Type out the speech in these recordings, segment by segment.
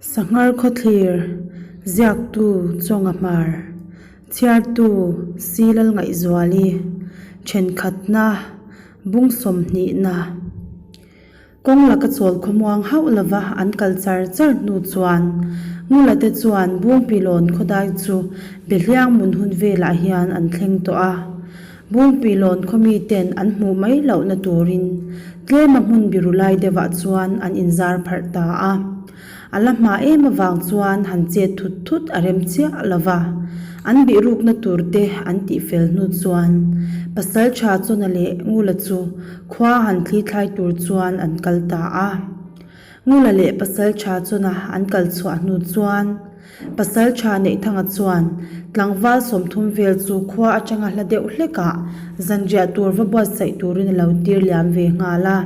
Sanghar khawthlir, ziaktu Chawnga Hmar, chhiartu Silal Ngaihzuali, thenkhatna, bung sawmhnihna. Kawng laka chawl khawmuang hauh lova an kal char char hnu chuan Ngula te chuan Bungpilawn khawdai chu Behliang mun hun velah hian an thleng tawh a. Bungpilawn khawmi ten an hmuh mai lohna turin tlema hmun biru lai deuhah chuan an inzar pharh ta a. A la hma em avang chuan han chet thut thut a rem chiah lo va, an bihrukna tur te an tih fel hnu chuan pasal tha Chawna leh Ngula chu khua han thli thlai tur chuan an kal ta a. Ngula leh pasal tha Chawna an kal chhuah hnu chuan pasal tha Neihthanga chuan tlangval 30 vel chu khua atanga hla deuh hlekah zanriah tur va buatsaih turin a lo tir liam ve nghal a.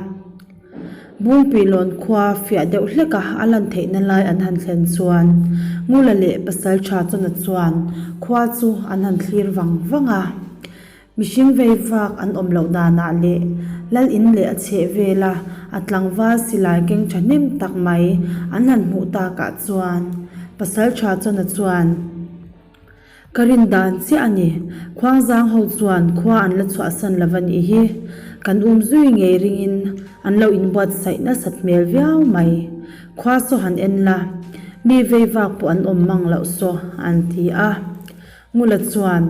Bungpilawn khua fiah deuh hlek a, a lan theihna lai an han thlen chuan Ngula leh Pasaltha Chawna chuan khua chu an han thlir vang vang a. Mihring vei vak an awm loh danah leh Lal in leh a chheh vela a tlangval silai keng thahnem tak mai an han hmuh takah chuan Pasaltha Chawna chuan, Ka rin dan chiah a ni. Khuangzang ho chuan khua an la chhuahsan lo va nih hi. Kan um zui ngei ringin an lo inbuatsaih nasat hmel viau mai. Khua saw han en la, mi vei vak pawh an awm mang loh saw, an ti a. Ngula chuan,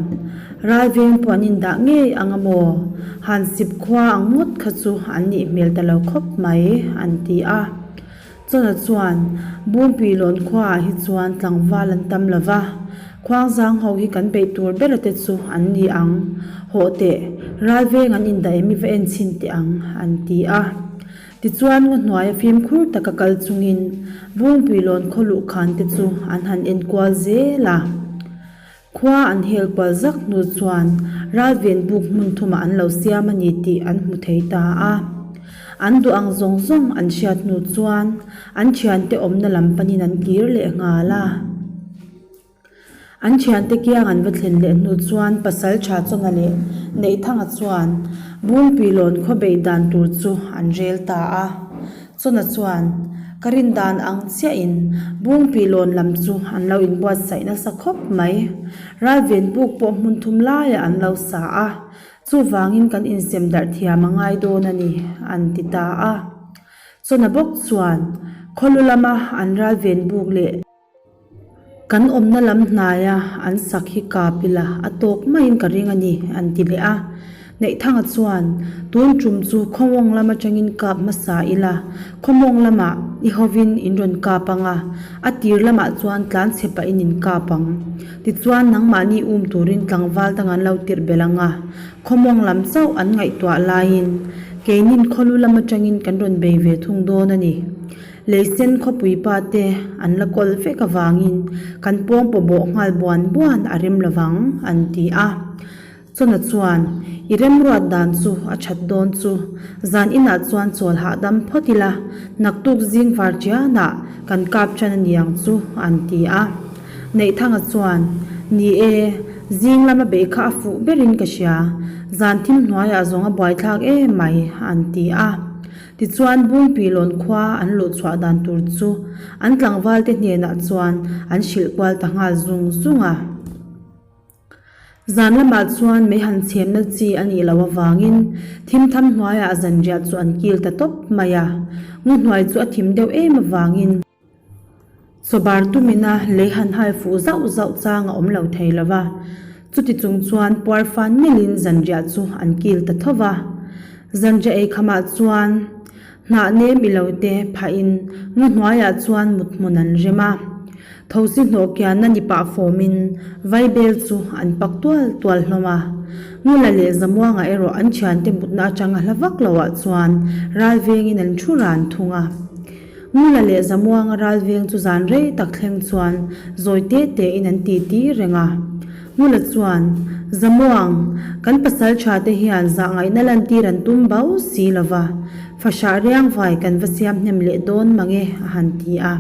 Ralveng pawh an indah ngei ang a maw? Han sip khua ang ngawt kha chu an nih hmel ta lo khawp mai, an ti a. Chawna chuan, Bungpui lawn khuaah hi chuan tlangval an tam lo va, Khuangzang ho hi kan beih tur bera te chu an ni ang. Hawh teh, ralveng an indah em i va en chhin teh ang, an ti a. Tichuan ngaw hnuaia fimkhur taka kal chungin Bungpui lawn khaw luhkhan te chu an han enkual zel a. Khua an hel kual zak hnu chuan ralven buk hmun thumah an lo siam a ni tih an hmu thei ta a. An duh ang zawng zawng an hriat hnu chuan an thiante awmna lam panin an kir leh nghal a. An thiante kiang an va thlen leh hnu chuan pasal tha Chawna leh Neihthanga chuan Bungpui lawn khaw beih dan tur chu an rel ta a. Chawna chuan, Ka rin dan ang chiahin Bungpi lawn lam chu an lo inbuatsaih nasa khawp mai. Ralven buk pawh hmun thum laiah an lo sa a, chuvangin kan insem darh thiam a ngai dawn a ni, an ti ta a. Chawna bawk chuan, Khawlu lama an ralven buk leh. Kan awmna lam hnaia an sak hi kap ila a tawk maiin ka ring a ni, an ti leh a. Neihthanga chuan, Tun tum chu khawmawng lam atangin kap hmasa ila, khawmawng lamah i hovin in rawn kap ang a, a tir lamah chuan tlan chhe pahin in kap ang. Tichuan nangmahni um turin tlangval dang an lo tirh belh ang a, khawmawng lam chauh an ngaihtuah laiin keinin khawlu lam atangin kan rawn bei ve thung dawn a ni. Leisen khawpui pa te an la kawl vek avangin kan pawng paw bawh nghal buan buan a rem lovang an ti a. Chawna chuan, I remruat dan chu a that dawn chu, zan inah chuan chawl hahdam phawt ila, naktuk zing var chianah kan kap ṭan a niang chu an ti a. Neihthanga chuan, Ni e, zing lama beih kha a fuh berin ka hria, zan thim hnuaiah zawng a buaithlak em mai an ti a. Tichuan Bungpilawn khua an luh chhuah dan tur chu an tlangvalte hnenah chuan an hrilh kual ta nghal zung zung a. Zan lamah chuan mei han chhemna chi a nih loh avangin thim tham hnuaiah zanriah chu an kil ta tawp mai a, ngaw hnuai chu a thim deuh em avangin, Chawbar tumina lei han hai fuh zauh zauh chang a awm lo thei lo va, chuti chung chuan puar fan melhin zanriah chu an kil ta tho va. Zanriah ei khamah chuan hnah nem i lo te phahin ngaw hnuaiah chuan mut hmun an rem a. Thosi hnawh kianna ni pah fawmin vaibel chu an pak tual tual hlawm a. Ngula leh Zamuanga erawh an thiante mutna atanga hla vak loah chuan ral vengin an thu ran thung a. Ngula leh Zamuanga ral veng chu zan rei tak thleng chuan zawi te tein an ti ti reng a. Ngula chuan, Zamuang, kan pasal tha te hian zah ngaihna lantir an tum bau si lo va, fahrah riang vai kan va siam hnem leh dawn mang e, a han ti a.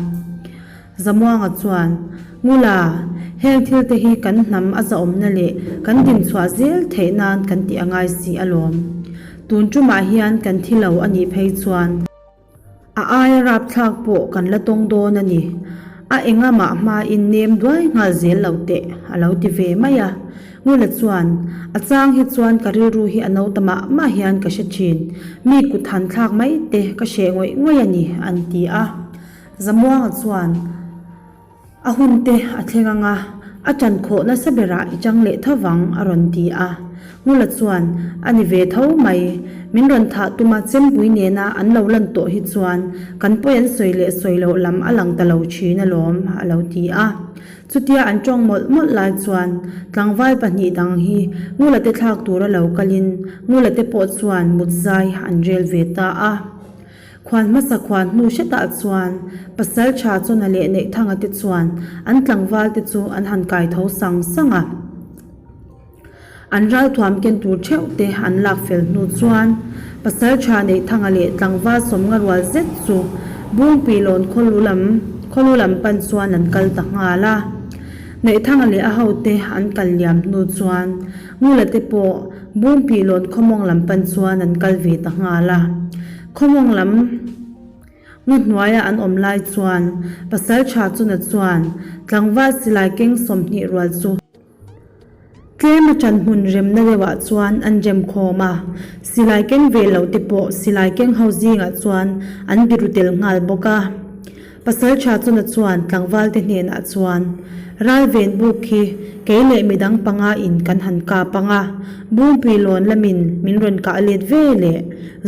Zamuanga chuan, Ngula, heng thil te hi kan hnam a zahawmna leh kan dinchhuah zel theih nan kan tih a ngai si alawm. Tun tumah hian kan thi lo a nih phei chuan, A aia rapthlak pawh kan la tawng dawn a ni. A enga mah hmain nem duai nghal zel lo teh, a lo ti ve mai a. Ngula chuan, A chang hi chuan ka rilru hi a no ta mah mah hian ka hre thin. Mi kut han thlak mai te ka hreh ngawih ngawih a ni, an ti a. Zamuanga chuan, A hun te a thleng ang a, a ṭan khawh nasa berah i chang leh tho vang, a rawn ti a. Ngula chuan, A ni ve tho mai. Min rawn thah tuma chempui nena an lo lan tawh hi chuan kan pawi an sawi leh sawi loh lam a lang ta lo thin alawm, a lo ti a. Chutia an ṭawng mawlh mawlh lai chuan tlangval pahnih dang hi Ngula te thlak tura lo kalin Ngula te pawh chuan mut zai an rel ve ta a. Khuan hmasa khuan hnu hretah chuan pasal tha Chawna leh Neihthanga te chuan an tlangval te chu an han kai tho sang sang a. An ralthuam ken tur theuh te an lak fel hnu chuan pasal tha Neihthanga leh tlangval sawmnga rual zet chu Bungpui lawn khawlu lam khawlu lam pan chuan an kal ta nghal a. Neihthanga leh a hote an kal liam hnu chuan Ngula te pawh Bungpui lawn khawmawng lam pan chuan an kal ve ta nghal a. Khawmawng lam ngaw hnuaia an awm lai chuan pasal tha chuna chuan tlangval silai keng 20 rual chu Tlem a ṭan hmun remna deuhah chuan an rem khawm a, silai keng ve lo te pawh silai keng ho zingah chuan an biru tel nghal bawk a. Pasal ṭha chuna chuan tlangval te hnenah chuan, Ralven buk hi kei leh midang panga in kan han kap ang a, Bungpui lawn lamin min rawn kah let ve leh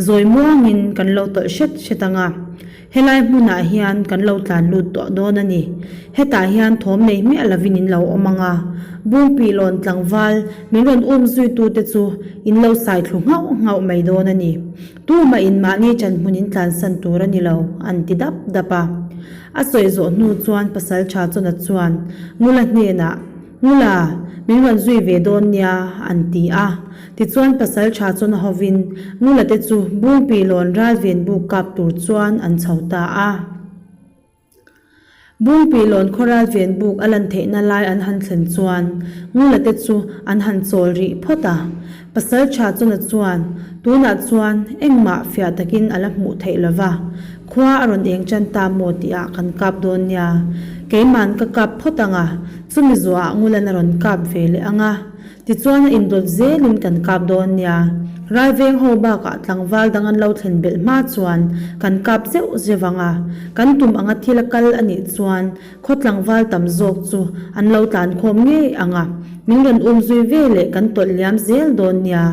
zawi muangin kan lo tawlh hret hret ang a, Helai hmunah hian kan lo tlan lut tawh dawn a ni. Hetah hian thawm nei hmiah lovin in lo awm ang a, Bungpui lawn tlangval min rawn um zuitute chu in lo sai thlu nghauh nghauh mai dawn a ni. Tumah in mahni ṭan hmun in tlansan tur a ni lo, an ti dap dap a. A sawi zawh hnu chuan pasal ṭha chawna chuan Ngula hnenah, Ngula, min rawn zui ve dawn nia, an ti a. Tichuan pasal tha chuan a hovin Ngula te chu Bungpi lawn ralven buk kap tur chuan an chho ta a. Bungpi lawn khaw ralven buk a lan theihna lai an han thlen chuan Ngula te chu an han chawl rih phawt a. Pasal tha chuna chuan tunah chuan engmah fiah takin a la hmuh theih lova, khua a rawn eng tan ta maw tihah kan kap dawn nia. Keiman ka kap phawt ang a, chumi zuahah Ngulan a rawn kap ve leh ang a. Tichuan a indawt zelin kan kap dawn nia. Raiveng ho bakah tlangval dang an lo thlen belh hma chuan kan kap zeuh zeuh ang a. Kan tum anga thil a kal a nih chuan khaw tlangval tam zawk chu an lo tlan khawm ngei ang a, min rawn um zui ve leh kan tawlh liam zel dawn nia.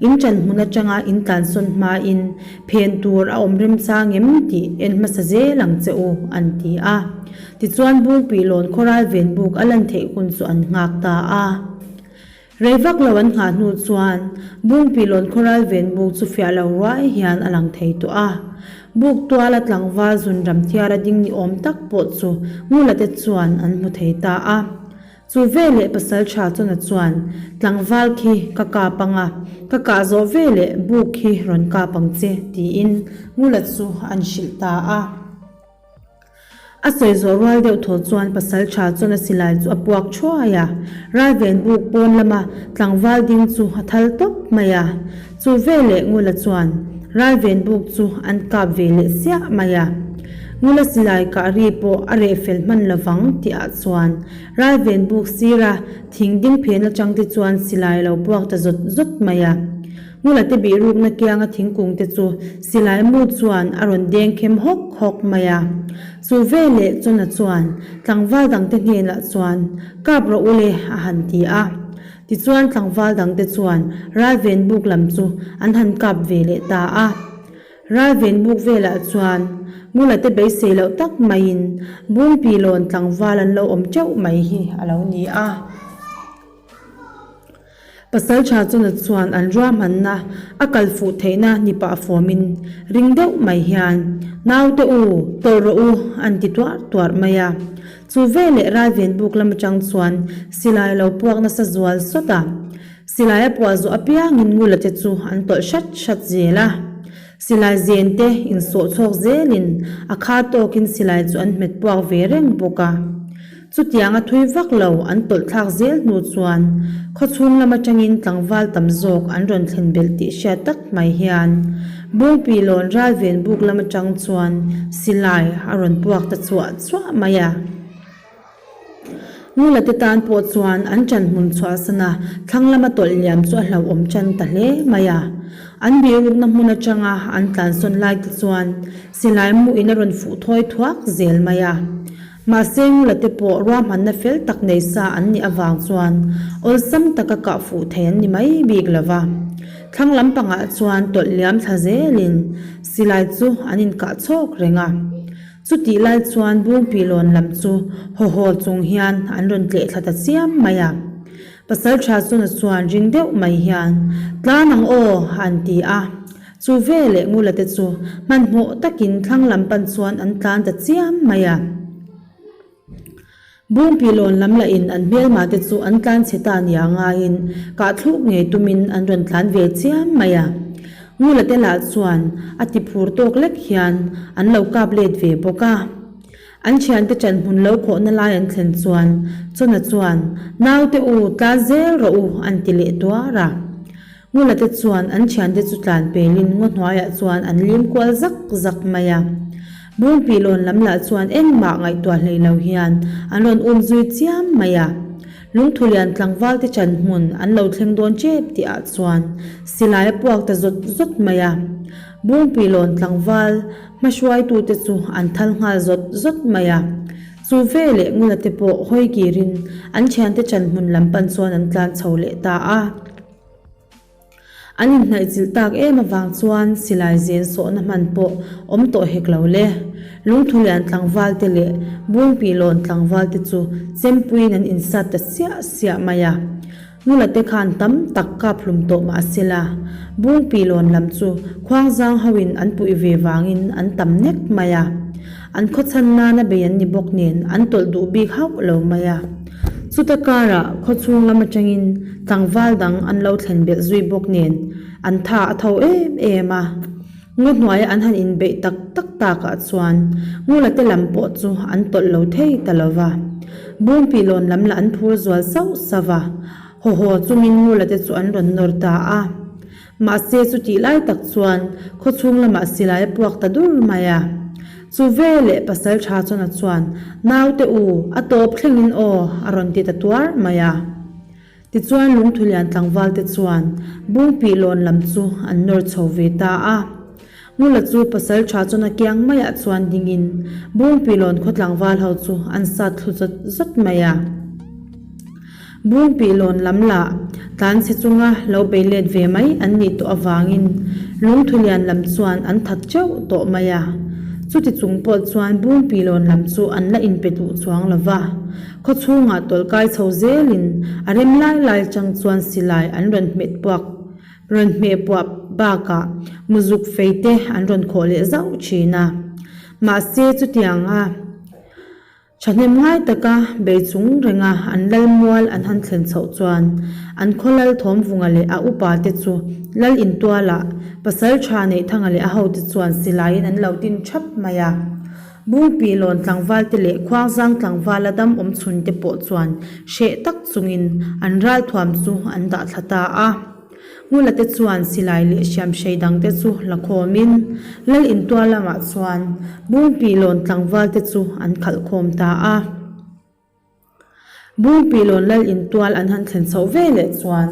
In ṭan hmun aṭanga in tlansawn hmain phen tur a awm remchang em tih en hmasa zel ang che u, an ti a. Tichuan Bungpui lawn khawral ven buk a lan theih hun chu an nghak ta a. Rei vak lo an nghah hnu chuan Bungpui lawn khawral ven buk chu fiah lo ruai hian a lang thei tawh a. Buk tuala tlangval zun ram thiara ding ni awm tak pawh chu Ngula te chuan an hmu thei ta a. Chu veleh pasal tha chawna chuan tlangval khi ka kap ang a, ka kah zawh veleh buk khi rawn kap ang che tiin Ngula chu an hrilh ta a. A sawi zawh rual deuh thaw chuan pasal tha chuan a silai chu a puak thuai a, ralven buk pawn lama tlangval ding chu a thal tawp mai a. Chu veleh Ngula chuan ralven buk chu an kap ve leh siah mai a. Ngula silai kah ri pawh a reh fel hman lovang tihah chuan ralven buk sira thing ding phen atang te chuan silai a lo puak ta zawt zawt mai a. Ngula te bihrukna kianga thingkung te chu silai mu chuan a rawn deng khem hawk hawk mai a. Chu veleh Chawna chuan tlangval dangte hnenah chuan, Kap rawh u le, a han ti a. Tichuan tlangval dangte chuan ralven buk lam chu an han kap ve leh ta a. Ralven buk velah chuan Ngula te beisei loh tak maiin Bungpi lawn tlangval an lo awm teuh mai hi a lo ni a. Pasal tha chuna chuan an ruahmanna a kal fuh theihna ni pah fawmin ring deuh mai hian, Naute u, tawlh rawh u, an ti tuarh tuarh mai a. Chu veleh ralven buk lam atang chuan silai lo puak nasa zual sawt a. Silai a puah zawh apiangin Ngula te chu an tawlh hrat hrat zel a. Silai zen te insawh chhawk zelin a kha tawkin silai chu an hmet puak ve reng bawk a. Chutianga thui vak lo an tawlh thlak zel hnu chuan khawchhung lam atangin tlangval tam zawk an rawn thlen belh tih hriat tak mai hian Bungpi lawn ralven buk lam atang chuan silai a rawn puak ta chuah chuah mai a. Ngulate tan pawh chuan an ṭan hmun chhuahsana thlang lama tawlh liam chu a hlauhawm ṭan ta hle mai a. An bihrukna hmun aṭanga an tlansawn lai te chuan silai muin a rawn fuh thawi thuak zel mai a. Mahse Ngulate pawh ruahmanna fel tak nei sa an nih avang chuan awlsam taka kah fuh thei an ni mai bik lo va. Thlang lampangah chuan tawlh liam thla zelin silai chu an inkah chhawk reng a. Chutih lai chuan Bungpilawn lam chu haw haw chung hian an rawn tleh thla ta chiam mai a. Pasalṭha Chuna chuan ring deuh mai hian, Tlan ang aw! an ti a. Chu veleh Ngulate chu hmanhmawh takin thlang lam pan chuan an tlan ta chiam mai a. Bungpilawn lam lahin an hmelma te chu an tlan chhe ta nia ngaiin kah thluk ngei tumin an rawn tlan ve chiam mai a. Ngulate lah chuan a ti phur tawk lek hian an lo kap let ve bawk a. An thiante ṭan hmun lo khawhna lai an thlen chuan Chawna chuan, Naute u, tlan zel rawh u, an ti leh tuar a. Ngulate chuan an thiante chu tlan pelin ngaw hnuaiah chuan an lim kual zak zak mai a. Bungpilawn lam lah chuan engmah ngaihtuah hlei lo hian an rawn um zui chiam mai a. Lungthulian tlangvalte ṭan hmun an lo thleng dawn ṭep tihah chuan silai a puak ta zawt zawt mai a. Bungpilawn tlangval hmahruaitute chu an thal nghal zawt zawt mai a. Chu veleh Ngulate pawh hawi kirin an thiante ṭan hmun lam pan chuan an tlan chho leh ta a. An inhnaihchilh tak em avang chuan silai zen sawhna hman pawh awm tawh hek lo le. Lungthulian tlangval te leh Bungpilawn tlangval te chu chempuiin an insat ta siah siah mai a. Ngula te khan tam tak kap hlum tawh mah sela, Bungpilawn lam chu Khuangzang hoin an puih ve vangin an tam nek mai a. An khawchhan nana bei an ni bawk nen an tawlh duh bik hauh lo mai a. Chuta karah khawchhung lam atangin tlangval dang an lo thlen belh zui bawk nen an tha a tho em em a. Ngaw hnuaia an han inbeih tak tak takah chuan Ngula te lam pawh chu an tawlh lo thei ta lo va. Bungpilawn lam lah an phur zual sauh sauh va, haw haw chungin Ngula te chu an rawn nawr ta a. Mahse chutih lai tak chuan khawchhung lamah silai a puak ta dur mai a. Chu veleh pasal tha chuan a chuan, Naute u, a tawp thlengin aw, a rawn ti ta tuar mai a. Tichuan Lungthulian tlangval te chuan Bungpih lawn lam chu an nawr chho ve ta a. Ngula chu pasal tha chuan a kiang maiah chuan dingin Bungpih lawn khaw tlangval ho chu an sat thlu zawt zawt mai a. Bungpih lawn lam lah tlan chhe chunga lo bei let ve mai an nih tawh avangin Lungthulian lam chuan an that teuh tawh mai a. Chuti chung pawh chuan Bungpih lawn lam chu an la inpe duh chuang lo va. Khaw chhungah tawlh kai chho zelin a rem lai lai chang chuan silai an rawn hmet puak rawn hmeh puah bakah muzuk fei te an rawn khawh leh zauh thin a. Mahse chutianga. Thahnem ngai taka bei chung renga an lal mual an han thlen chhoh chuan an khaw lal Thawmvunga leh a upa te chu lal intualah pasal tha Neihthanga leh a hote chuan silaiin an lo tin thap mai a. Bungpihlawn tlangval te leh Khuangzang tlangvala dam awm chhun te pawh chuan hreh tak chungin an ralthuam chu an dah thla ta a. Ngula te chuan silai leh hriamhrei dang te chu la khawmin Lal intuar lamah chuan Bungpihlawn tlangval te chu an khalh khawm ta a. Bungpihlawn Lal intual an han thlen chhoh ve leh chuan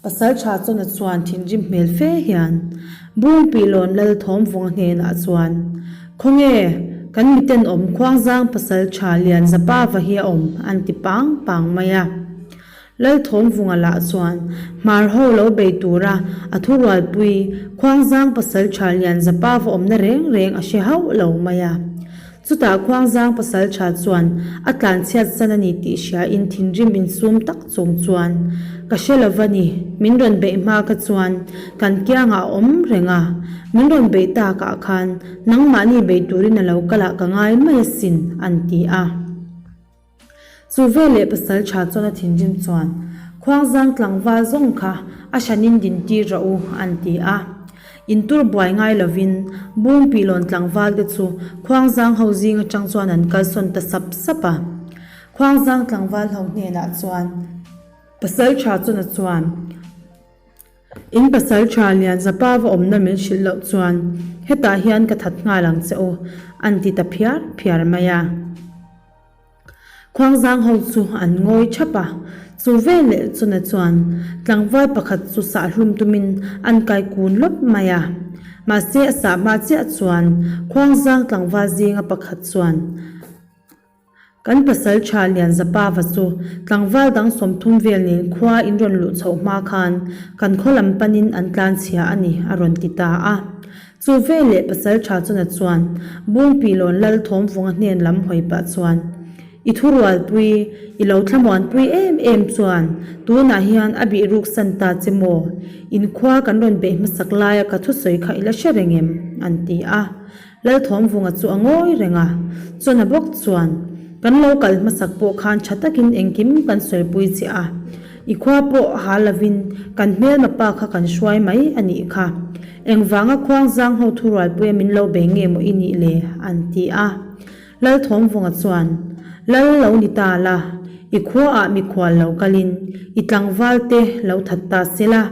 Pasaltha Chawna chuan thinrim hmel fe hian Bungpihlawn Lal Thawmvunga hnenah chuan, Khawnge, kan mitenawm Khuangzang Pasaltha Lianzapava hi a awm an ti pang pang mai a. Lalthawmvunga lah chuan hmar ho lo bei tura a thurualpui Khuangzang pasaltha Lianzapa va awmna reng reng a hre hauh lo mai a. Chutah Khuangzang pasaltha chuan a tlanchhiat san a ni tih hriain thinrim insum tak chung chuan, Ka hre lo va ni, min rawn beih hma kha chuan kan kiangah a awm reng a, min rawn beih takah khan nangmahni bei turin a lo kalah ka ngai mai asin, an ti a. Chu veleh pasal tha chuan a thinrim chuan, Khuangzang tlangval zawng kha a hranin din tir rawh u, an ti a. Intur buai ngai lovin Bungpihlawn tlangval te chu Khuangzang ho zing atang chuan an kalsawn ta sap sap a. Khuangzang tlangval ho hnenah chuan pasal tha chuan a chuan, In pasal tha lian zapa va awmna min hrilh loh chuan hetah hian ka that nghal ang che u, an ti ta phiar phiar mai a. Khuangzang ho chu an ngawi thap a, chu veleh chuna chuan tlangval pakhat chu sah hlum tumin an kai kun lawp mai a. Mahse a sah hma chiah chuan Khuangzang tlangval zinga pakhat chuan, Kan pasal tha Lianzapava chu tlangval dang 30 vel nen khua in rawn luh chhoh hma khan kan khaw lam panin an tlanchhia a ni, a rawn ti ta a. Chu veleh pasal tha chuna chuan Bungpilawn lal Thawmvunga hnen lam hawi pah chuan, I thurualpui, i lo thlamuanpui em em chuan tunah hian a bih ruk san ta che maw? In khua kan rawn beih hmasak laia ka thusawi kha i la hre reng em? an ti a. Lalthawmvunga chu a ngawi reng a, chawna bawk chuan, Kan lo kal hmasak pawh khan tha takin engkim kan sawipui che a, i khua pawh ha lovin kan hmelma pa kha kan hruai mai a nih kha. Engvanga khuangzang ho thurualpuia min lo bei nge maw i nih le? an ti a. Lalthawmvunga chuan, Lal lo ni ta la, i khuaah mikhual lo kalin i tlangval te lo that ta se la,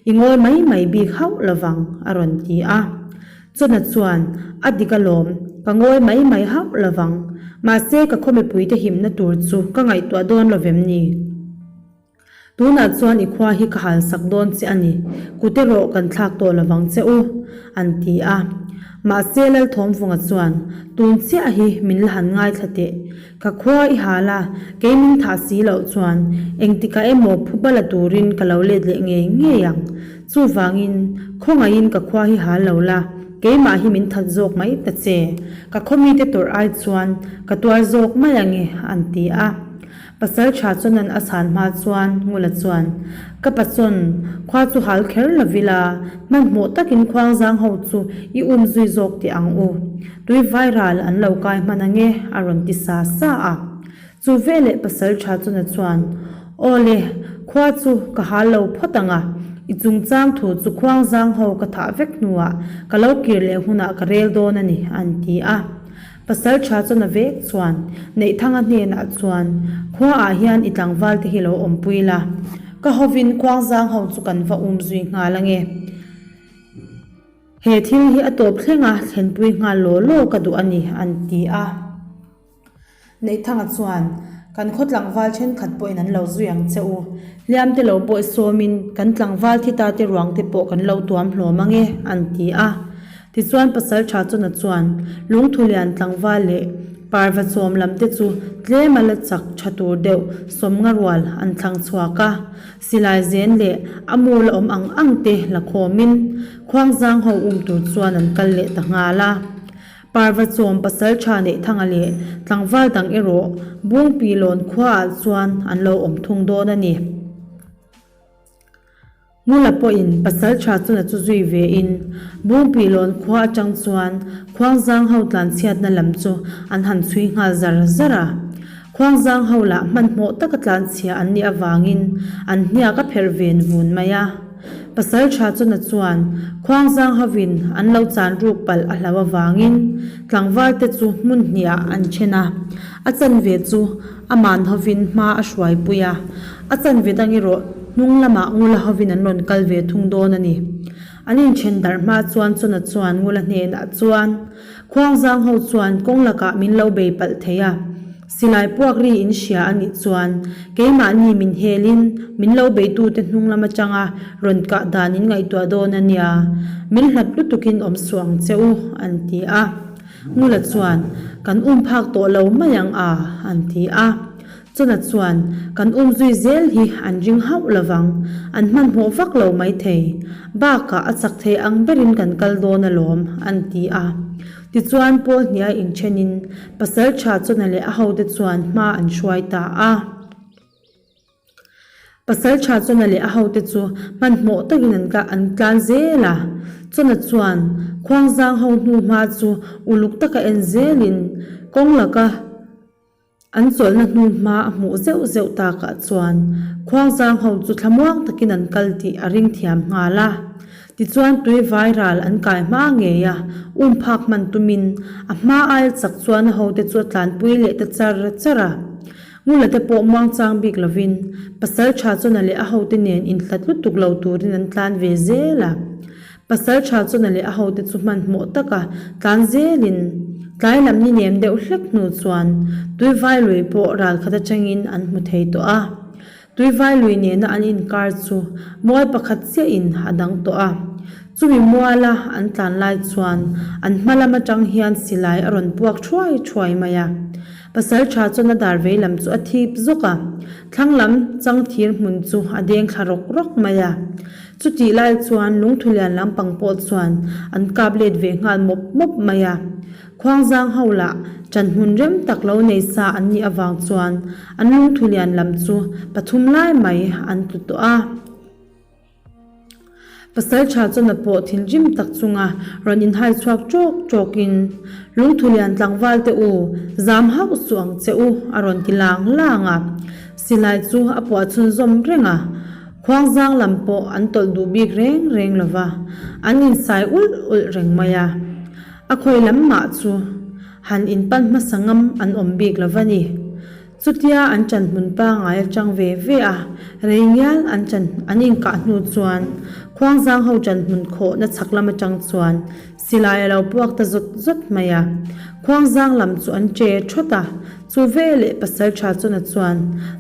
i ngawi mai mai bik hauh lovang, a rawn ti a. Chawna chuan, A dik alawm, ka ngawi mai mai hauh lovang. Mahse, ka khaw mipuite himna tur chu ka ngaihtuah dawn lo vem ni? Tunah chuan i khua hi ka halsak dawn che a ni, kut erawh kan thlak tawh lovang che u, an ti a. Mahse, Lalthawmvunga chuan, Tun chiah hi min la han ngaithla teh. Ka khua i hal a, kei min thah si loh chuan engtikah emaw phuba la turin ka lo let leh ngei ngei ang. Chuvangin, khawngaihin ka khua hi hal lo la, keimah hi min that zawk mai ta che. Ka khaw mite tawrh ai chuan ka tuar zawk mai ang e, an ti a. Pasal tha chuan a chhan hma chuan Ngula chuan, Ka pasawn, khua chu hal kher lo vila, hmanhmawh takin khuangzang ho chu i um zui zawk teh ang u. Tui vai ral an lo kai hman ange, a rawn ti sa sa a. Chu veleh pasal tha chuna chuan, Aw le, khua chu ka hal lo phawt ang a, i chungchang thu chu khuangzang ho ka thah vek hnuah ka lo kir leh hunah ka rel dawn a ni, an ti a. Pasal tha chuna vek chuan Neihthanga hnenah chuan, Khuaah hian i tlangval te hi lo awmpui la, ka hovin khuangzang ho chu kan va um zui nghal ange. He thil hi a tawp thleng a, thlenpui nghal law law ka duh a ni, an ti a. Neihthanga chuan, Kan khaw tlangval thenkhat pawhin an lo zui ang che u. Hliam te lo pawh sawmin kan tlangval thi ta te ruang te pawh kan lo tuam hlawm ang e, an ti a. Tichuan Pasaltha Chawna chuan Lungthulian tlangval leh Parva chawm lam te chu tlem a la chak tha tur deuh sawmnga rual an thlang chhuak a. Silai zen leh a mu la awm ang ang te la khawmin Khuangzang ho um tur chuan an kal leh ta nghal a. Parva chawm pasal tha neih thanga leh tlangval dang erawh Bungpi lawn khuaah chuan an lo awm thung dawn a ni. Ngula pawhin pasal tha chuna chu zui vein Bungpi lawn khua atang chuan Khuangzang ho tlanchhiatna lam chu an han chhui nghal zar zar a. Khuangzang ho lah hmanhmawh taka tlanchhia an nih avangin an hniak a pherh ven vun mai a. Pasal tha chuna chuan Khuangzang hovin an lo chan ruk palh a hlau avangin tlangval te chu hmun hniah an then a, a chanve chu aman hovin hma a hruaipui a, a chanve dang erawh hnung lamah Ngula hovin an rawn kal ve thung dawn a ni. An inthen darh hma chuan Chuna chuan Ngula hnenah chuan Khuangzang ho chuan kawng lakah min lo bei palh thei a, silai puak ri in hria a nih chuan keimahni min helin min lo beitute hnung lam atanga rawn kah dan in ngaihtuah dawn a nia, min hlat lutukin awm suh ang che u, an ti a. Ngula chuan, Kan um phak tawh lo mai ang a, an ti a. Chawna chuan, Kan um zui zel hi an ring hauh lovang, an hmanhmawh vak lo maithei. Bakah a chak thei ang berin kan kal dawn alawm, an ti a. Tichuan Paul hniai inthenin pasal tha Chawna leh a hote chuan hma an hruai ta a. Pasal tha Chawna leh a hote chu hmanhmawh takin an an tlan zel a. Chawna chuan Khuangzang ho hnu hma chu uluk taka en zelin kawng laka, An chawlhna hnu hma a hmuh zeuh zeuh takah chuan Khuangzang ho chu thlamuang takin an kal tih a ring thiam nghal a. Tichuan tui vai ral an kai hma ngei a, um phak hman tumin a hma aia chak chuan a hote chu a tlanpui leh ta char char a. Ngula te pawh muangchang bik lovin pasal tha chawna leh a hote nen inhlat lutuk lo turin an tlan ve zel a. Pasal tha chawna leh a hote chu hmanhmawh taka tlan zelin. Tlai lam ni nem deuh hlek hnu chuan Tuivai lui pawh ral khat atangin an hmu thei tawh a. Tuivai lui nena an inkar chu mual pakhat chiahin a dang tawh a. Chumi muala an tlan lai chuan an hma lam atang hian silai a rawn puak thuai thuai mai a. Pasaltha chuan a dar vei lam chu a thip zawk a, thlang lam changthir hmun chu a deng thla rawk rawk mai a. Chutih lai chuan lungthu lian lampang pawh chuan an kap let ve nghal mawp mawp mai a. Khuangzang ho lah ṭan hmun rem tak lo nei sa an nih avang chuan an lungthu lian lam chu pathum lai mai an tlu tawh a. Pasalṭha chuan a pawh thinrim tak chunga rawn inhai chhuak ṭawk ṭawkin, Lungthu lian tlangval te u, zam hauh suh ang che u, a rawn ti lang lang a. Silai chu a puah chhunzawm reng a. Khuangzang lam pawh an tawlh duh bik reng reng lo va, an insai ulh ulh reng mai a. A khawi lam mah chu han inpan hmasa ngam an awm bik lo va ni. Chutia an chan hmun pangngai atang ve ve a, rei ngial an chan an inkah hnu chuan Khuangzang ho chan hmun khawhna chhak lam atang chuan silai a lo puak ta zawt zawt mai a. Khuangzang lam chu an che thawt a, chu veleh Pasaltha chawna chuan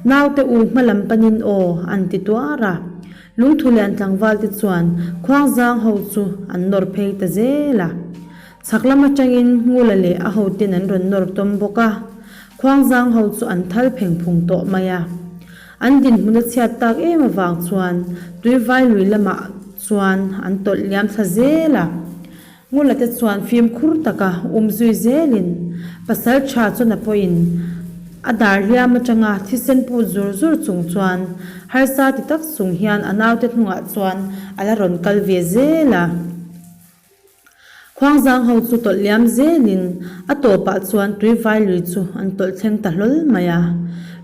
Naute u hma lam panin aw an ti tuar a. Lungthulian tlangval te chuan Khuangzang ho chu an nawr phei ta zel a. Chhak lam atangin Ngula leh a hoten an rawn nawr tawm bawk a, Khuangzang ho chu an thal pheng phung tawh mai a. An dinhmun a chhiat tak em avang chuan Tuivai lui lamah chuan an tawlh liam thla zel a. Ngula te chuan fimkhur taka um zui zelin pasal tha chuan a pawhin a dar hliam atanga thisen put zur zur chung chuan harsa ti tak chung hian a naute hnungah chuan a la rawn kal ve zel a. Khuangzang ho chu tawlh liam zelin a tawpah chuan Tuivai lui chu an tawlh thleng ta hlawl mai a.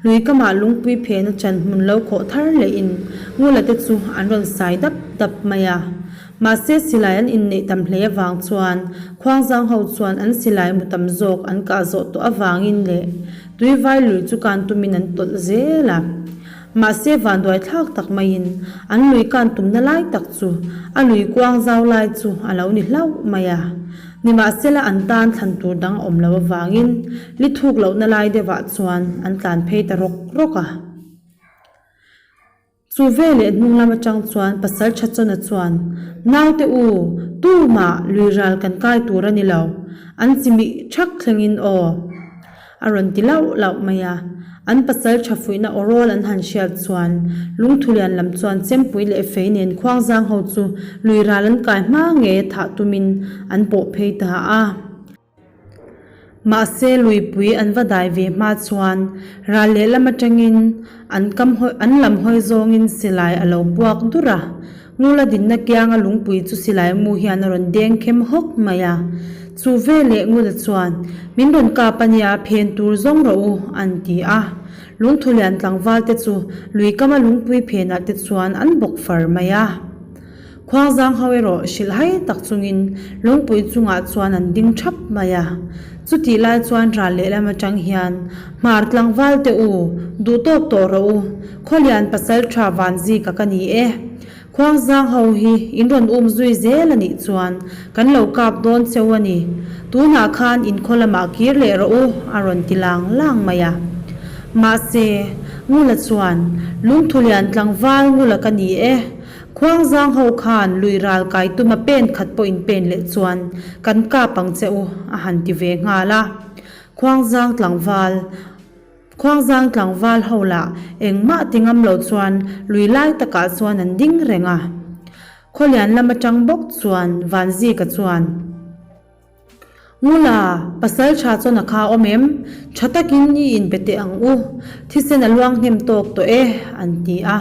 Lui kamah lungpui phena chan hmun lo khawh thar lehin Ngula te chu an rawn sai dap dap mai a. Mahse silai an inneih tam hle avang chuan Khuangzang ho chuan an silai mu tam zawk an kah zawh tawh avangin leh Tuivai lui chu kan tumin an tawlh zel a. Mahse vanduai thlak tak maiin an lui kan tumna lai tak chu a lui kuang zau lai chu a lo ni hlauh mai a. Nimahsela an tan thlan tur dang a awm lo avangin li thuk lohna lai deuhah chuan an tlan phei ta rawk rawk a. Chu veleh hnung lam atang chuan pasal tha chawna chuan, Naute u, tumah lui ral kan kai tur a ni lo, an chimih thak thlengin aw. A rawn ti lauh lauh mai a. An pasal tha fuihna aw rawl an han hriat chuan Lungthulian lam chuan Chempui leh Fei nen Khuangzang ho chu lui ral an kai hma ngei a thah tumin an pawh phei ta a. Mahse luipui an va dai ve hma chuan ral lehlam atangin an kam hawi an lam hawi zawngin silai a lo puak dur a. Ngula dinna kianga lungpui chu silai mu hian a rawn deng khem hawk mai a. Chu veleh Ngula chuan, Min rawn kap a nia, phen tur zawng rawh u, an ti a. Lungthulian tlangval te chu lui kama lungpui phenah te chuan an bawk far mai a. Khuangzang ho erawh hrilhhai tak chungin lungpui chungah chuan an ding thap mai a. Chutih lai chuan ral lehlam atang hian, Hmar tlangval te u, duh tawk tawh rawh u, Khawlian pasal tha van zika ka ni e. Khuangzang ho hi in rawn um zui zel a nih chuan kan lo kap dawn cheu a ni. Tunah khan in khaw lamah kir leh rawh u a rawn ti lang lang mai a. Mahse, Ngula chuan, Lungthulian tlangval Ngula ka ni e. Khuangzang ho khan lui ral kai tuma pen khat pawh in pen leh chuan kan kap ang che u a han ti ve nghal a. Khuangzang tlangval. Khuangzang tlangval ho lah engmah ti ngam lo chuan lui lai takah chuan an ding reng a. Khawlian lam atang bawk chuan Vanzika chuan, Ngula, pasal tha chuan a kha awm em? Tha takin i inbe teh ang u. Thisen a luang hnem tawk tawh e, an ti a.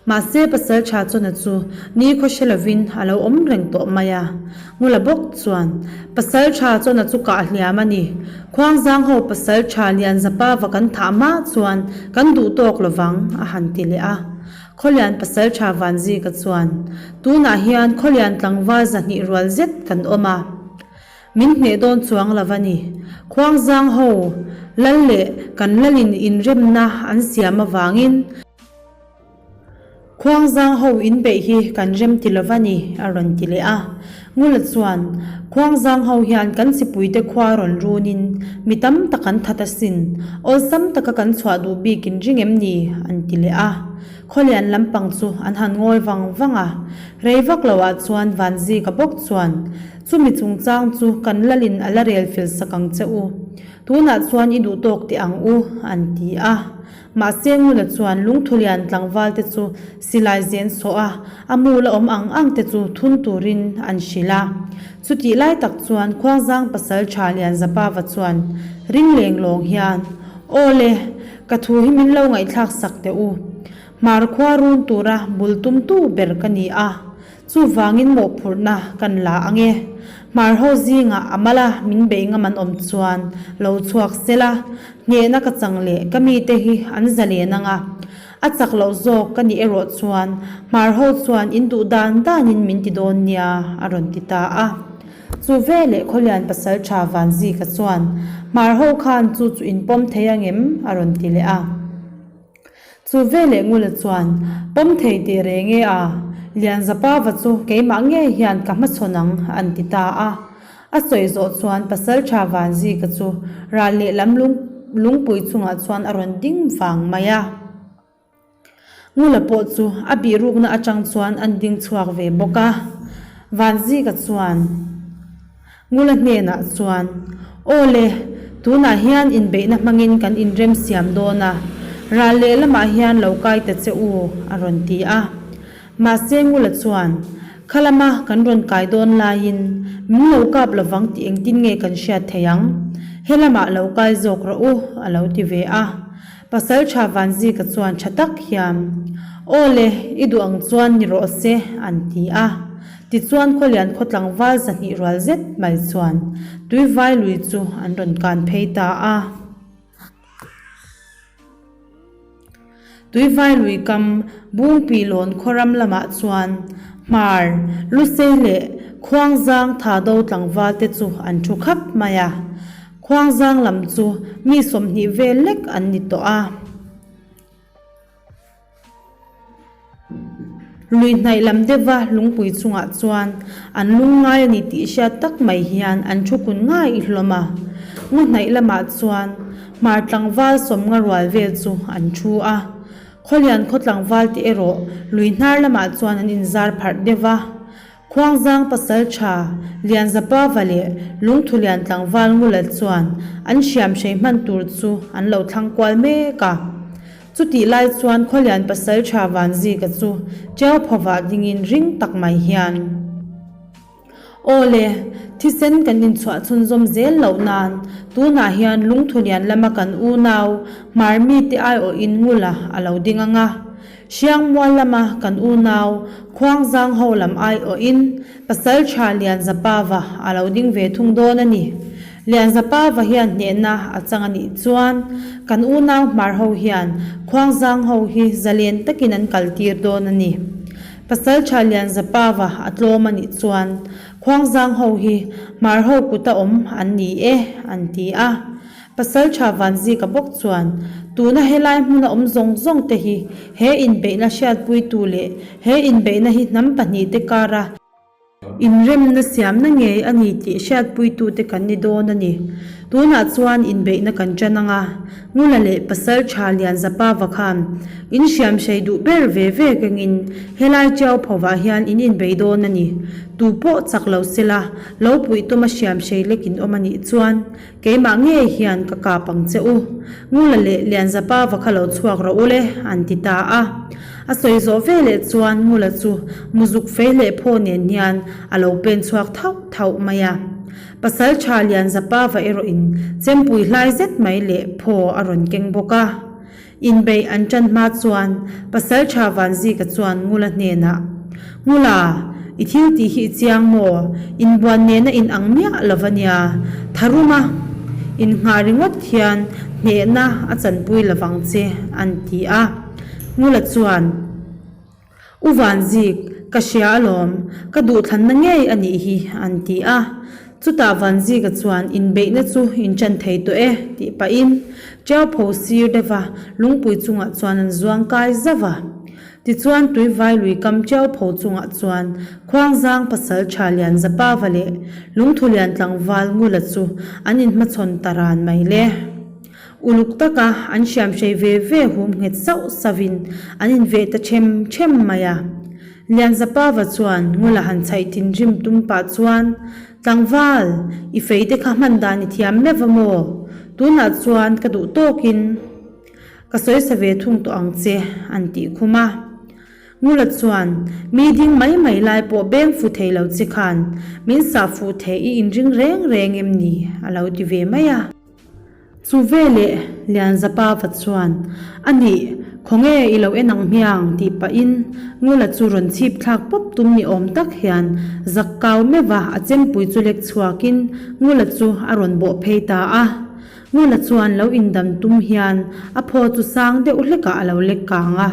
Mahse pasal tha chawna chu ni khaw hre lovin a lo awm reng tawh mai a. Ngula bawk chuan, Pasal tha chawna chu kah hliam a ni. Khuangzang ho pasal tha Lianzapa va kan thah hma chuan kan duh tawk lovang, a han ti leh a. Khawlian pasal tha Vanzika chuan, Tunah hian Khawlian tlangval zahnih rual zet kan awm a. Min hneh dawn chuang lo a ni. Khuangzang ho lal leh kan lalin inremna an siam avangin, Khuangzang ho in beih hi kan rem ti lova ni, a rawn ti leh a. Ngula chuan, Khuangzang ho hian kan chipuite khua rawn runin mi tam tak an that asin, awlsam taka kan chhuah duh bik in ring em ni? an ti leh a. Khawlian lampang chu an han ngawi vang vang a, rei vak loah chuan Vanzika bawk chuan, Chumi chungchang chu kan lalin a la rel fel sak ang che u. Tunah chuan i duh tawk teh ang u, an ti a. Mahse Ngula chuan lungthulian tlangvalte chu silai zen sawh a, a mu la awm ang ang te chu thun turin an hrilh a. Chutih lai tak chuan Khuangzang pasal tha Lianzapava chuan ring leng lawng hian, Aw le, ka thu hi min lo ngaihthlak sak teh u. Hmar khua run tura bul tumtu ber ka ni a. Chuvangin mawhphurhna kan la ang e. Hmar ho zingah a mala min beih ngam an awm chuan lo chhuak sela, hnehna ka chang leh ka mite hi an zalen ang a. A chak loh zawk ka nih erawh chuan hmar ho chuan in duh dan danin min ti dawn nia a rawn ti ta a. Chu veleh Khawlian Pasaltha Vanzika chuan hmar ho khan chu chu in pawm thei ang em? a rawn ti leh a. Chu veleh Ngula chuan, Pawm thei tih reng e a, Lianzapava chu keimah ngei hian ka hmachhawn ang, an ti ta a. A sawi zawh chuan Pasaltha Vanzika chu ral lehlam lung lungpui chungah chuan a rawn ding vang mai a. Ngula pawh chu a bihrukna atang chuan an ding chhuak ve bawk a. Vanzika chuan. Ngula hnenah chuan, Aw le, tunah hian inbeihna hmangin kan inrem siam dawn a, ral lehlamah hian lo kai ta che u, a rawn ti a. Mahse Ngula chuan, Kha lama kan rawn kai dawn laiin min lo kap lovang tih engtin nge kan hriat theih ang? He lamah lo kai zawk rawh u, a lo ti ve a. Pasaltha Vanzika chuan tha tak hian, Aw le, i duh ang chuan ni rawh se, an ti a. Tichuan Khawlian khaw tlangval 200 rual zet mai chuan Tuivai lui chu an rawn kan phei ta a. Tuivai lui kam Bungpi lawn khaw ram lamah chuan Hmar, Lusei leh Khuangzang Thado tlangval te chu an thu khap mai a. Khuangzang lam chu mi 20 vel lek an ni tawh a. Lui hnaih lam deuha lungpui chungah chuan an lung ngai a ni tih hriat tak mai hian an thu kun ngai i hlawm a. Ngaw hnaih lamah chuan hmar tlangval 50 rual vel chu an thu a. Khawlian khaw tlangval te erawh lui hnar lamah chuan an inzar pharh deuh a. Khuangzang pasal tha Lianzapava leh Lungthulian tlangval Ngula chuan an hriamhrei hman tur chu an lo thlang kual mek a. Chutih lai chuan Khawlian pasal tha Vanzika chu Tiau phovah dingin ring tak mai hian, Aw le, thisen kan inchhuah chhunzawm zel loh nan tunah hian Lungthulian lama kan unau Hmar mite aiawhin Ngula a lo ding ang a. Hriangmual lama kan unau Khuangzang ho lam aiawhin Pasaltha Lianzapava a lo ding ve thung dawn a ni. Lianzapava hian hnehna a chang a nih chuan kan unau hmar ho hian Khuangzang ho hi zalen takin an kaltir dawn a ni. Pasaltha Lianzapava a tlawm a nih chuan Khuangzang ho hi hmar ho kuta awm an ni e, an ti a. Pasaltha Vanzika bawk chuan, Tuna helai hmuna awm zawng zawng te hi he inbeihna hriatpuitu leh he inbeihna hi hnam pahnihte kara inremna siamna ngei a ni tih hriatpuitute kan ni dawn a ni. Tunah chuan inbeihna kan ṭan ang a, Ngula leh Pasaltha Lianzapava khan in hriamhrei duh ber ve ve kengin helai Tiau phovah hian in inbei dawn a ni. Tu pawh chak lo sela, lo puih tuma hriamhrei lek in awm a nih chuan Keimah ngei hian ka kap ang che u. Ngula leh Lianzapa va kha lo chhuak rawh u le, an ti ta a. A sawi zawh ve leh chuan Ngula chu muzuk fei leh phaw nen hian a lo pen chhuak thauh thauh mai a. Pasal tha Lianzapa va erawhin chempui hlai zet mai leh phaw a rawn keng bawk a. Inbeih an ṭan hma chuan Pasalṭha Vanzika chuan Ngula hnenah, Ngula, i thil tih hi i chiang maw? Inbuan nena in ang miah lo va nia. Tharuma innghah ringawt hian hnehna a chanpui lovang che, an ti a. Ngula chuan. U Vanzik, ka hria alawm, ka duhthlanna ngei a nih hi, an ti a. Chutah Vanzika chuan inbeihna chu in ṭan thei tawh e, tih pahin Tiaupho sir deuha lungpui chungah chuan an zuang kai zauh a. Tichuan Tuivai lui kam tiau pho chungah chuan Khuangzang pasaltha Lianzapava leh Lungthulian tlangval Ngula chu an inhmachhawn ta ran mai le. Uluk taka an hriamhrei ve ve hum nghet sauh sauhin an inveh ta them them mai a. Lianzapava chuan Ngula han chhaih thinrim tum pah chuan, Tlangval, i fei te kha hman dan i thiam meuh a maw? Tunah chuan ka duh tawkin ka sawisa ve thung tawh ang che, an tih khum a. Ngula chuan, Mi ding mai mai lai pawh beng fu thei lo che khan min sah fuh thei i inring reng reng em ni? a lo ti ve mai a. Chu veleh Lianzapava chuan, A nih, khawnge i lo en ang hmiang? tih pahin Ngula chu rawn chhip thlak pawp tum ni awm tak hian zak kau meuh a a chempui chu lek chhuakin Ngula chu a rawn bawh phei ta a. Ngula chuan lo indam tum hian a phaw chu sang deuh hlekah a lo lek kang a.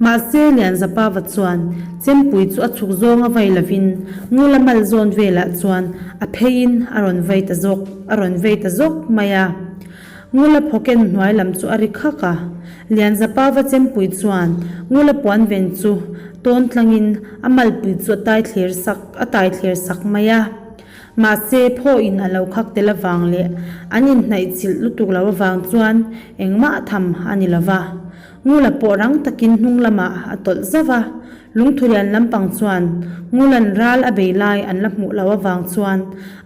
Mahse Lianzapava chuan chempui chu a chhuk zawnga vai lovin Ngula mal zawn velah chuan a pheiin a rawn vai ta zawk a rawn vei ta zawk mai a. Ngula phawken hnuai lam chu a ri khak a. Lianzapava chempui chuan Ngula puan ven chu tawn tlangin a malpui chu a tai thlir sak a tai thlir sak mai a. Mahse phaw in a lo khak tel avang leh an inhnaih chilh lutuk lo avang chuan engmah tham a ni lova. Ngula pawh rang takin hnung lamah a tawlh zauh a, Lungthulian lampang chuan Ngulan ral a bei lai an la hmuh loh avang chuan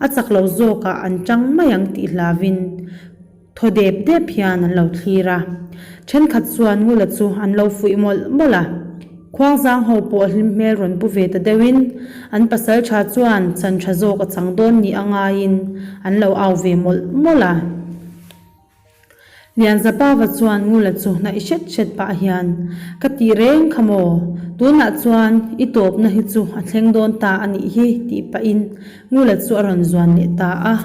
a chak lo zawkah an tang mai ang tih hlavin thaw dep dep hian an lo thlir a. Thenkhat chuan Ngula chu an lo fuih mawlh mawlh a. Khuangzang ho pawh hlim hmel rawn pu ve ta deuhin an pasal tha chuan chan tha zawk a chang dawn ni a ngaiin an lo au ve mawlh mawlh a. Lianzapava chuan Ngula chu hnaih hret hret pah hian, Ka tih reng kha maw? Tunah chuan i tawpna hi chu a thleng dawn ta a nih hi, tih pahin Ngula chu a rawn zuan leh ta a.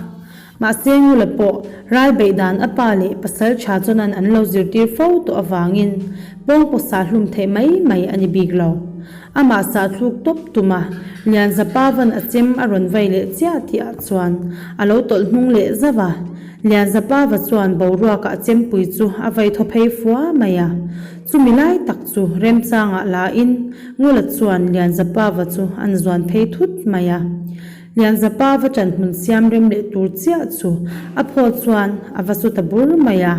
Mahse Ngula pawh ral beih dan a pa leh pasal tha chuanan an lo zirtir fo tawh avangin pawngpaw sah hlum theih mai mai a ni bik lo. Amah sah thluk tawp tum a, Lianzapava'n a chem a rawn vai leh chiah tihah chuan a lo tawlh hnung leh zauh a. Lianzapava chuan boruakah a chempui chu a vai thaw phei fua mai a. Chumi lai tak chu remchangah lain Ngula chuan Lianzapava chu an zuan phei thut mai a. Lianzapava ṭanhmun siam rem leh tur chiah chu a phaw chuan a va su ta bur mai a.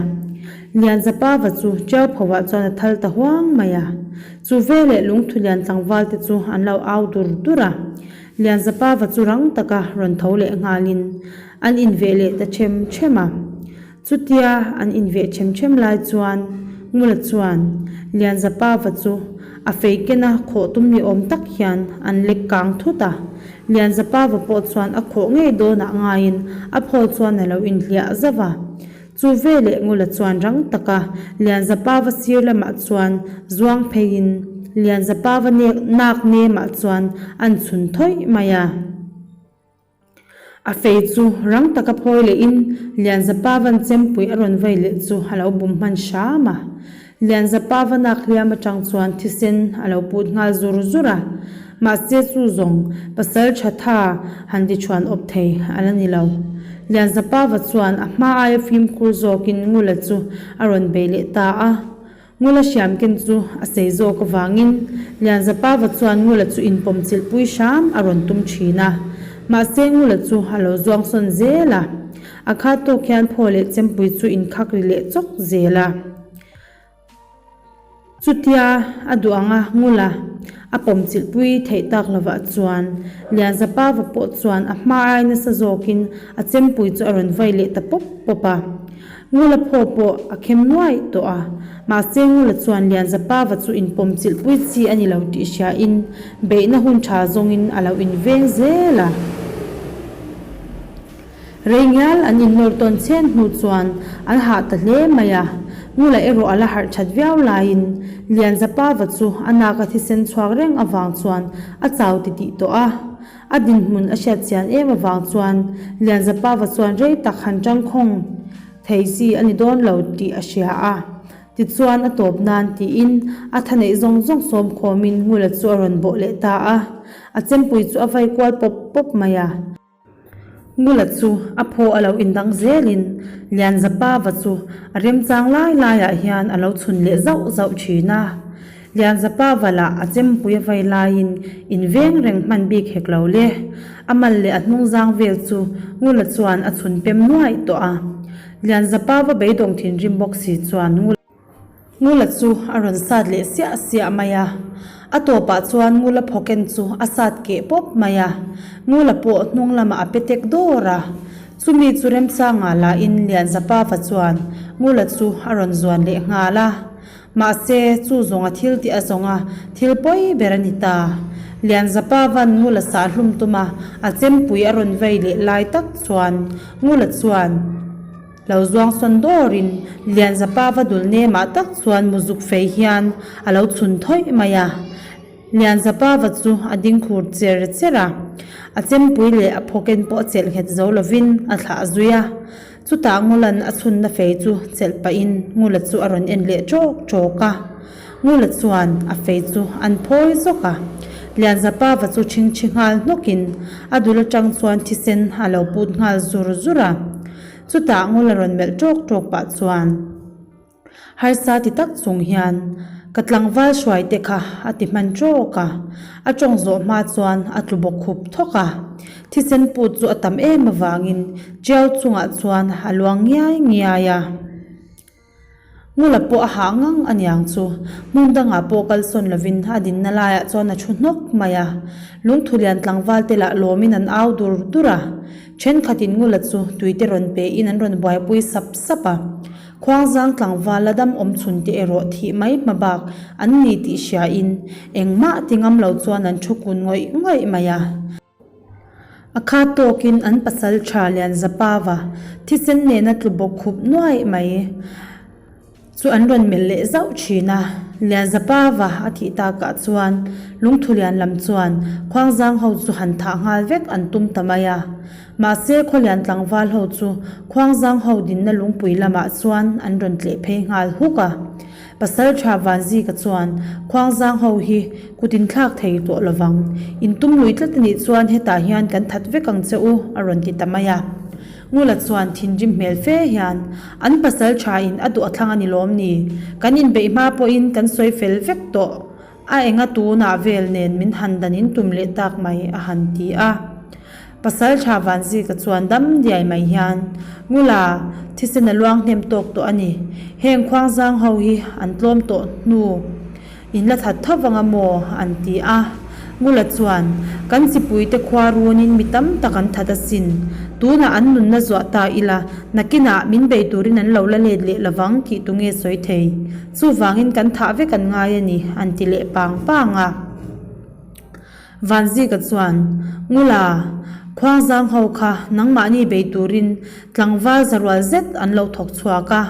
Lianzapava chu Ṭiauphoah chuan a thal ta huang mai a. Chu veleh Lungthulian tlangval te chu an lo au dur dur a. Lianzapava chu rang taka rawn tho leh nghalin an inveh leh ta ṭhem ṭhem a. Chutia an inveh ṭhem ṭhem lai chuan Ngula chuan Lianzapava chu a fei kena khawh tum ni awm tak hian an lek kang thut a. Lianzapava pawh chuan a khawh ngei dawnah ngaiin a phaw chuan a lo inhliah zauh a. Chu veleh Ngula chuan rang taka Lianzapava sir lamah chuan zuang pheiin Lianzapava nek nak nemah chuan an chhun thawih mai a. A fei chu rang taka phawi lehin Lianzapava'n chempui a rawn vai leh chu a lo bum hman hram a. Lianzapava nak hliam atang chuan thisen a lo put nghal zur zur a. Mahse chu zawng pasal tha tha han ti chhuan awp thei a la ni lo. Lianzapava chuan a hma aia fimkhur zawkin Ngula chu a rawn bei leh ta a. Ngula hriam ken chu a sei zawk avangin Lianzapava chuan Ngula chu inpawm chilhpui hram a rawn tum thin a. Mahse Ngula chu a lo zuang sawn zel a. A khat tawk hian phaw leh chempui chu inkhak ri leh chawk zel a. Chutia a duh anga Ngula a pawm chilhpui theih tak lovah chuan Lianzapava pawh chuan a hma ai nasa zawkin a chempui chu a rawn vai leh ta pawp pawp a. Ngula phaw pawh a khem nuai tawh a, mahse Ngula chuan Lianzapava chu inpawm chilhpui chi a ni lo tih hriain beihna hun tha zawngin a lo inveng zel a. Rei ngial an innawr tawn chhen hnu chuan an hah ta hle mai a, Ngula erawh a la harh that viau laiin Lianzapava chu a nak a thisen chhuak reng avang chuan a chau titih tawh a. A dinhmun a hriat chian em avang chuan Lianzapava chuan rei tak han tangkhawng thei chi a ni dawn lo tih a hria a. Tichuan a tawp nan tiin a tha neih zawng zawng sawm khawmin Ngula chu a rawn bawh leh ta a. A chempui chu a vai kual pawp pawp mai a. Ngula chu a phaw a lo indang zelin Lianzapava chu a remchang lai laiah hian a lo chhun leh zauh zauh thin a. Lianzapa vala a chempui a vai laiin inveng reng hman bik hek lo le. A mal leh a hnungzang vel chu Ngula chuan a chhun pem nuaih tawh a. Lianzapa va beidawng thinrim bawk si chuan Ngula. Ngula chu a rawn sat leh siah siah mai a. A tawpah chuan Ngula phawken chu a sat keh pawp mai a. Ngula pawh hnung lamah a pe tek dawr a. Chumi chu remchangah lahin Lianzapava chuan Ngula chu a rawn zuan leh nghal a. Mahse, chu zawnga thil tih a zawnga thil pawi ber a ni ta. Lianzapa van Ngula sah hlum tuma a chempui a rawn vei leh lai tak chuan Ngula chuan lo zuang sawn dawrin Lianzapa va dul nemah tak chuan muzuk fei hian a lo chhun thawih mai a. Lianzapa va chu a ding khur cher cher a, a chempui leh a phawken pawh a chelh nghet zo lovin a thlah zui a. Chutah Ngula'n a chhunna fei chu chelh pahin Ngula chu a rawn en leh ṭawk ṭawk a. Ngula chuan a fei chu an phawi zawk a. Lianzapa va chu ṭhingṭhi nghal hnawkin a dul aṭang chuan thisen a lo put nghal zur zur a. Chutah Ngula rawn melh ṭawk ṭawk pah chuan. Harsa ti tak chung hian ka tlangval hruai te kha a ti hman ṭawk a, a ṭawng zawh hma chuan a tlu bawk khup thawk a. Thisen put chu a tam em avangin ṭiau chungah chuan a luang ngiai ngiai a. Ngula pawh a hah ngang a niang chu hmun dangah pawh kalsawn lovin a dinna laiah chuan a ṭhu hnawk mai a. Lungthulian tlangval te lah lawmin an au dur dur a. Ṭhenkhatin Ngula chu tuite rawn pein an rawn buaipui sap sap a. Khuangzang tlangval la dam awm chhun te erawh thih mai hma bak an ni tih hriain engmah ti ngam lo chuan an thu kun ngawih ngawih mai a. A kha tawkin an pasal tha Lianzapava thisen nena tlu bawk khup nuaih mai chu an rawn melh leh zauh thin a. Lianzapava a thih takah chuan Lungthulian lam chuan Khuangzang ho chu han thah nghal vek an tum ta mai a. Mahse, Khawlian tlangval ho chu Khuangzang ho dinna lungpui lamah chuan an rawn tleh phei nghal huk a. Pasaltha Vanzika chuan Khuangzang ho hi kut in thlak thei tawh lovang, in tum lui tlat a nih chuan hetah hian kan that vek ang che u a rawn ti ta mai a. Ngula chuan thinrim hmel fe hian an pasaltha in a duh a thlang a ni lawm ni? Kan inbeih hma pawhin kan sawi fel vek tawh. A enga tunah vel nen min han dan in tum leh tak mai a han ti a. Pasaltha Vanzika chuan dam diai mai hian, Ngula, thisen a luang hnem tawk tawh a ni. Heng khuangzang ho hi an tlawm tawh hnu in la that tho vang a maw? an ti a. Ngula chuan, Kan chipuite khua runin mi tam tak an that asin. Tunah an nunna zuah ta ila, nakinah min bei turin an lo la let leh lovang tih tunge sawi thei? Chuvangin kan thah vek an ngai a ni, an ti leh pang pang a. Vanzika chuan, Ngula, Khuangzang ho kha nangmahni bei turin tlangval zarual zet an lo thawk chhuak a,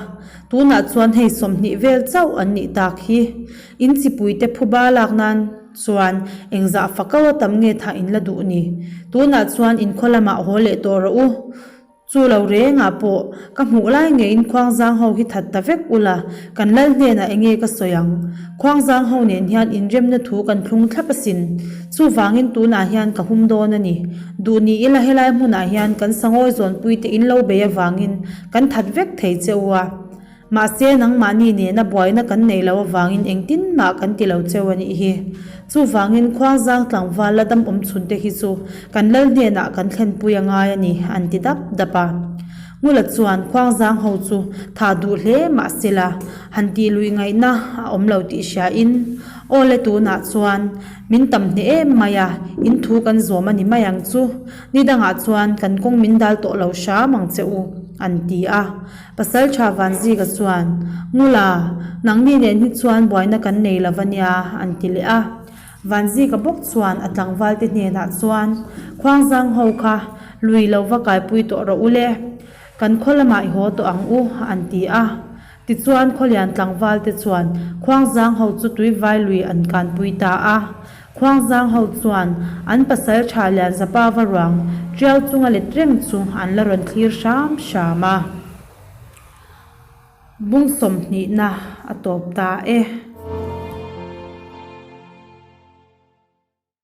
tunah chuan hei 20 vel chauh an nih tak hi. In chipuite phuba lak nan chuan engzah fakau a tam nge thah in la duh ni. Tunah chuan in khaw lamah haw leh tawh rawh u. Chu lo rengah pawh ka hmuh lai ngeiin Khuangzang ho hi that ta vek ula, kan lal hnenah enge ka sawi ang? Khuangzang ho nen hian inremna thu kan thlung thlap asin. Chuvangin tunah hian ka hum dawn a ni. Duh ni ila helai hmunah hian kan sangawi zawnpuite in lo bei avangin kan that vek thei che u a. Mahse, nangmahni nena buaina kan neih loh avangin engtin mah kan ti lo cheu a nih hi. Chuvangin Khuangzang tlangval la dam awm chhunte hi chu kan lal hnenah kan thlenpui a ngai a ni, an ti dap dap a. Ngula chuan Khuangzang ho chu thah duh hle mahsela han tih luih ngaihna a awm lo tih hriain, Aw le tunah chuan min tam hneh em mai a, in thu kan zawm a ni mai ang chu. Ni dangah chuan kan kawng min dal tawh lo hram ang che u, an ti a. Pasalṭha Vanzika chuan, Ngula, nangni nen hi chuan buaina kan nei lo va nia, an ti leh a. Vanzika bawk chuan a tlangvalte hnenah chuan, Khuangzang ho kha lui lo va kaipui tawh rawh u le, kan khaw lamah i haw tawh ang u, an ti a. Tichuan Khawlian tlangvalte chuan Khuangzang ho chu tuivai lui an kanpui ta a. Khuangzang ho chuan an pasal tha Lianzapa va ruang tiau chunga let reng chu an la rawn thlir hram hram a. Bung sawmhnihna a tawp ta e.